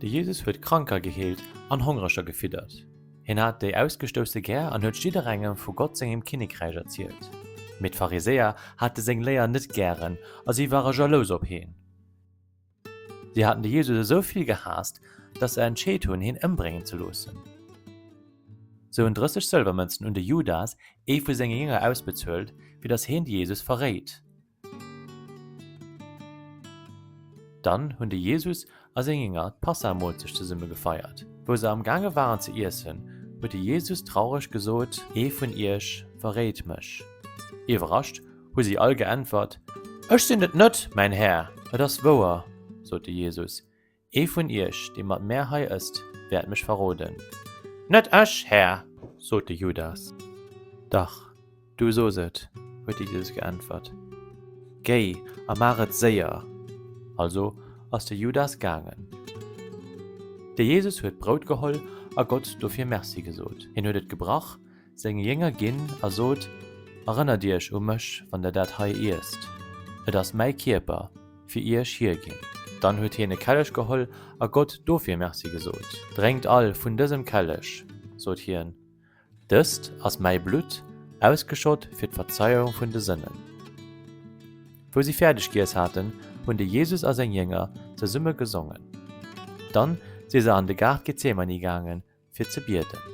De Jesus huet Kranker geheelt an Hongereger gefiddert. Hien hat déi Ausgestousse gär an huet jidderengem vu Gott sengem Kinnekräich erzielt. Mee d'Pharisäer hate seng Léier net gären a si ware jalous op hien. Si haten de Jesus esou vill gehaasst, datt se entscheet hunn, hien ëmbréngen ze loossen. Se hunn 30 Sëlwermënzen un de Judas, ee vu senge Jénger, ausbezuelt, fir datt hien de Jesus verréit. Dann hunn de Jesus a seng Jénger d'Passa-Molzecht zesumme gefeiert. Wou se amgaange waren ze iessen, huet de Jesus traureg gesot, Ee vun iech verréit mech. Iwwerrascht hu si all geäntwert, Ech sinn et net, mäin Här! Et ass wouer, sot de Jesus, ee vun iech, dee mat mär hei ësst, wäert mech verroden. Net ech, Här! sot de Judas. Dach, du sos et, huet de Jesus geäntwert. Géi a maach et séier! Also ass de Judas gaangen. De Jesus huet d'Brout geholl a Gott dofir Merci gesot. Hien huet et gebrach Senge Jénger ginn a sot, Erënnert iech u mech, wann der dat hei iesst. Et ass mäi Kierper, fir iech hierginn. Dann huet hien e Kellech geholl a Gott dofir Merci gesot. Drénkt all vun dësem Kellech, sot hien, dëst ass mäi Blutt, ausgeschott fir d'Verzeiung vun de Sënnen. Wou si fäerdeg giess haten, hunn de Jesus a seng Jénger zesumme gesongen. Dann si se an de Gaart Gethsemane gaangen, fir ze bieden.